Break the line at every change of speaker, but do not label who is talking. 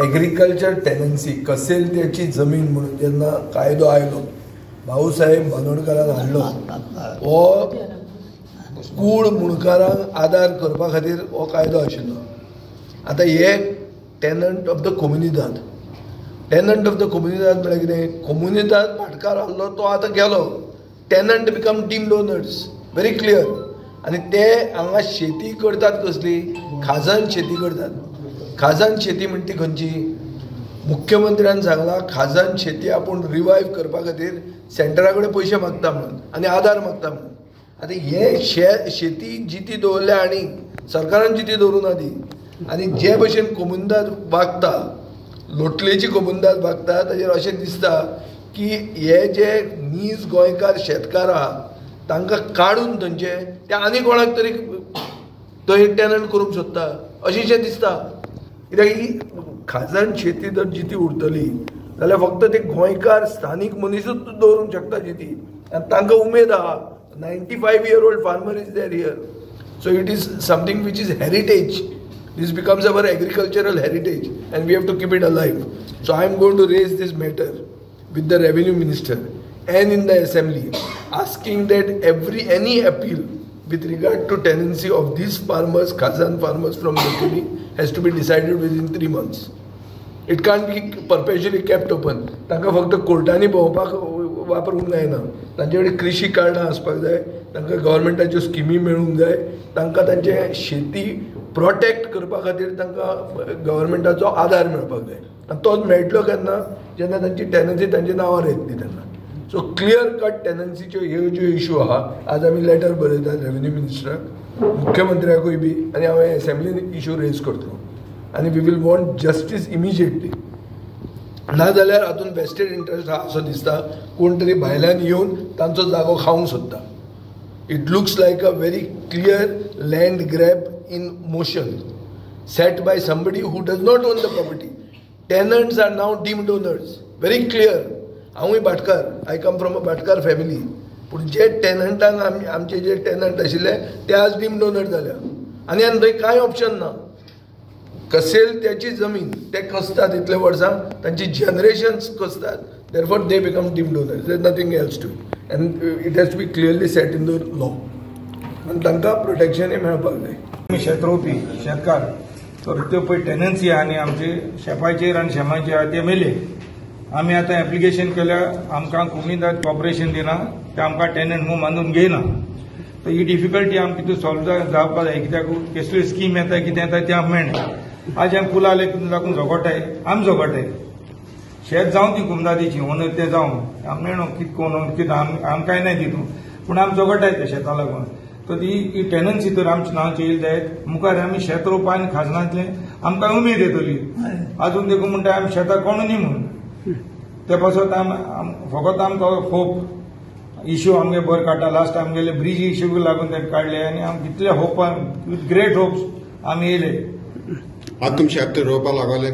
Agriculture tenancy कसेल त्याची जमीन म्हणून जेन्ना कायदो आयलो, भाऊसाहेब बांदोडकारान हाडलो, हो कूळ मुणकारांक आदार करपा खातीर हो कायदो आशिल्लो. आतां हे tenant of the Comunidade, tenant of the Comunidade म्हळ्यार कितें? कोमुनिदाद भाटकार आहलो तो आतां गेलो. Tenant become deemed owners, very clear. आनी ते हांगा शेती करतात कसली? खाजन शेती करतात. खाजन शेती म्हणटा ती खंयची? मुख्यमंत्र्यान सांगला खाजन शेती आपूण रिवायव करपा खातीर सेंटरा कडेन पयशे मागता म्हणून आनी आदार मागता म्हणून. आतां हे शेती जिती दवरल्या आनी सरकारान जिती दवरूं ना ती. आनी जे भशेन कोमुनिदाद वागता, लोटलेची कोमुनिदाद वागता, ताजेर अशें दिसता की हे जे नीज गोंयकार शेतकार आहा तांकां काडून थंयचे ते आनी कोणाक तरी थंय टेनंट करूंक सोदता अशेंशें दिसता. कित्याक ही खाजन शेती जर जिती उरतली जाल्यार फक्त ते गोंयकार स्थानीक मनीसूच दवरूंक शकता जिती, आनी तांकां उमेद आहा. 95-year-old farmer is there here. So it is something which is heritage. This becomes our agricultural heritage and we have to keep it alive. So I am going to raise this matter with the revenue minister and in the assembly, asking that any appeal with regard to tenancy of these farmers, Khazan farmers from Loutolim, has to be decided within 3 months. It can't be perpetually kept open. तांकां फक्त कोर्टांनी भोंवपाक वापरूंक जायना, तांचे कडेन कृशी कार्डां आसपाक जाय, तांकां गव्हर्मेंटाच्यो स्किमी मेळूंक जाय, तांकां तांचे शेती प्रोटेक्ट करपा खातीर तांकां गव्हर्मेंटाचो आदार मेळपाक जाय. आनी तोच मेळटलो केन्ना? जेन्ना तांची टेनन्सी तांच्या नांवार येतली तेन्ना. सो क्लियर कट टेनन्सीच्यो ह्यो ज्यो इशू आहा, आज आमी लेटर बरयतात रेवेन्यू मिनिस्टराक, मुख्यमंत्र्याकूय बी, आनी हांव एसेंब्लीन इशू रेज करतलो. आनी we will want justice immediately. नाजाल्यार हातूंत वेस्टेड इंट्रस्ट आहा असो दिसता, कोण तरी भायल्यान येवन तांचो जागो खावंक सोदता. It looks like a very clear land grab in motion set by somebody who does not own the property. Tenants are now deemed owners, very clear. हांवूय भाटकार, I come from a Bhatkar family. पूण जे टेनंटांक आमचे जे tenant आशिल्ले ते आज deemed owner जाल्या आनी आनी थंय कांय ऑप्शन ना. कसेल त्याची जमीन ते कसतात इतले वर्सां, तांची generations कसतात, therefore they become deemed owners. There is nothing else to it and it has to be clearly set in the law. आनी तांकां प्रोटेक्शनय मेळपाक जाय.
आमी शेत रोवपी शेतकार, तर त्यो पळय टेनन्सी आहा न्ही आमचे शेपाचेर आनी शेमाचेर आहा ते मेले. आमी आतां एप्लिकेशन केल्या, आमकां कोमुनिदाद कॉर्पोरेशन दिना, ते आमकां टेनंट म्हणून मानून घेयना. तर ही डिफिकल्टी आमकां कितें सॉल्व जावपाक जाय, कित्याक कसल्यो स्कीम येता कितें येता तें आमकां मेळना. आज आमी पुला लागून झगडटाय, आमी झगडटाय. शेत जावं ती कोमुनिदादीची ओनर तें जावं, आमी नेणो कितें कोण कितें आमकांय ना तितून, पूण आमी झगडटाय त्या शेता लागून. तर ती टेनन्सी तर आमच्या नांवाचेर येयली जायत, मुखार आमी शेत रोवपा आनी खाजनांतलें आमकां उमेद येतली. आजून देखून म्हणटा आमी शेतां कोण न्ही म्हणून ते पासत फकत आमकां होप इशू आमगे बरो काडटा. लास्ट आमगेले ब्रिज इशू लागून ते काडले आनी आम कितले होपान विथ ग्रेट होप्स आमी येयले.
आतां तुमी शेत रोवपाक लागले?